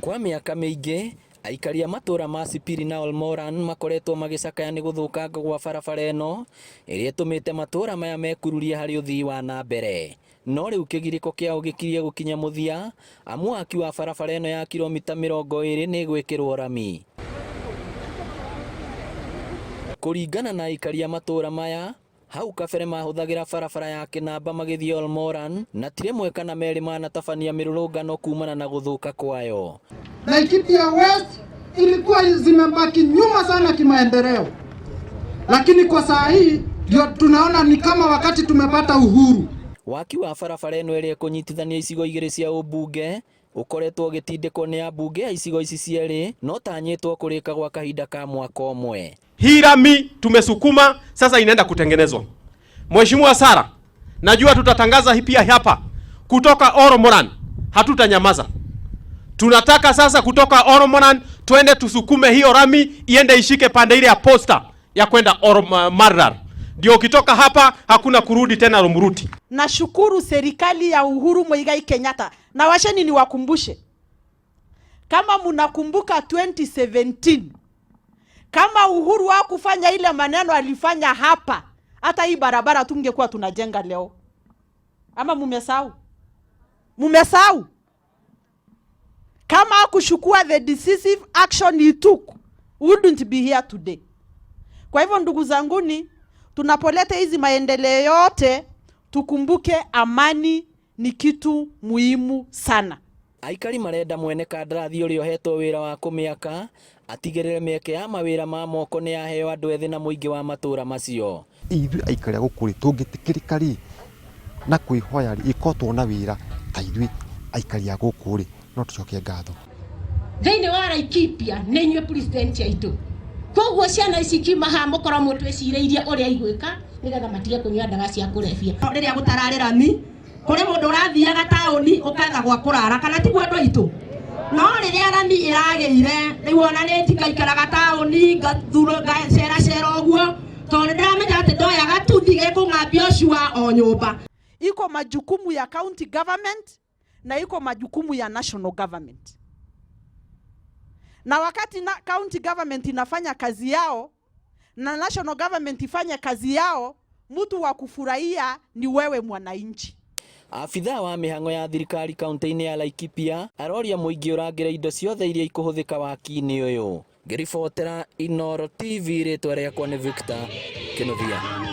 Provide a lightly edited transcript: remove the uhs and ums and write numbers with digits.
Kwa mĩaka mĩingĩ, aikari a matũũra ma Sipiri na Olmoran makoretwo magĩcakaya nĩ gũthũkanga gwa barabara ĩno ĩrĩa ĩtũmĩte matũũra maya mekururie harĩ ũthii wa na mbere. No rĩu kĩgirĩko kĩao gĩkirie gũkinya mũthia amu waki wa barabara ĩno ya kilomita 20 nĩ ĩgwĩkĩrwo rami. Kũringana na aikari a matũũra maya, hau kabere mahũthagĩra barabara ya Kĩnamba magĩthiĩ Olmoran na ti rĩmwe kana merĩ manatabania mĩrũrũngano kumana na gũthũka kwayo. Laikipia West ilikuwa zimebaki nyuma sana kimaendeleo, lakini kwa saa hii ndio tunaona ni kama wakati tumepata uhuru. Waki wa barabara ĩno ĩrĩa ĩkũnyitithania icigo igĩrĩ cia ũmbunge ũkoretwo ũgĩtindĩkwo nĩ ambunge a icigo ici cierĩ no tanyĩtwo kũrĩka gwa kahinda ka mwaka ũmwe. Hii rami tumesukuma sasa inaenda kutengenezwa. Mheshimiwa Sara, najua tutatangaza hii pia hapa kutoka Oromoran, hatutanyamaza. Tunataka sasa kutoka Oromoran twende tusukume hiyo rami iende ishike pande ile ya posta ya kwenda Maralal. Ndio ukitoka hapa hakuna kurudi tena Rumuruti. Nashukuru serikali ya Uhuru Muigai Kenyatta. Na washeni niwakumbushe, kama mnakumbuka 2017 kama Uhuru hakufanya ile maneno alifanya hapa, hata hii barabara tungekuwa tunajenga leo. Ama mumesahau? Mumesahau? Kama hakuchukua the decisive action he took, we wouldn't be here today. Kwa hivyo ndugu zanguni, tunapoleta hizi maendeleo yote tukumbuke amani ni kitu muhimu sana. Aikari marenda mwene kandarathi ũrĩa ũhetwo wĩra wa kũmĩaka atigĩrĩre mĩeke ya mawĩra ma moko nĩ yaheo andũ ethĩ na mũingĩ wa matũũra macio. Ithuĩ aikari a gũkũ rĩ, tũngĩtĩkĩrĩka rĩ na kwĩhoya rĩ, ĩkorwo tuona wĩra ta ithuĩ aikari a gũkũ rĩ, no tũcokie ngatho. Thĩinĩ wa Laikipia nĩ inyuĩ president aitũ, koguo ciana ici kiuma haha mũkorwo mũtwĩcirĩirie ũrĩa igwĩka nĩgetha matige kũnyua ndawa cia kũrebia. Rĩrĩa gũtararĩ rami, kũrĩ mũndũ ũrathiaga taũni ũkaga gwa kũrara, kana tiguo andũ aitũ? No rĩrĩa rami ĩragĩire, rĩu ona nĩ ndikaikaraga taũni, ngaceracera ũguo, tondũ nĩ ndĩramenya atĩ ndoyaga tuthi gĩkũng'ambia ũcua o nyũmba. Iko majukumu ya county government na iko majukumu ya national government. Na wakati na county government inafanya kazi yao na national government ifanye kazi yao, mtu wa kufurahia ni wewe mwananchi. Abithaa wa mĩhang'o ya thirikari kaunti-inĩ ya Laikipia aroria mũingĩ ũrangĩre indo ciothe iria ikũhũthĩka waki-inĩ ũyũ. Ngĩribotera Inooro TV, rĩtwa rĩakwa nĩ Victor Kĩnuthia.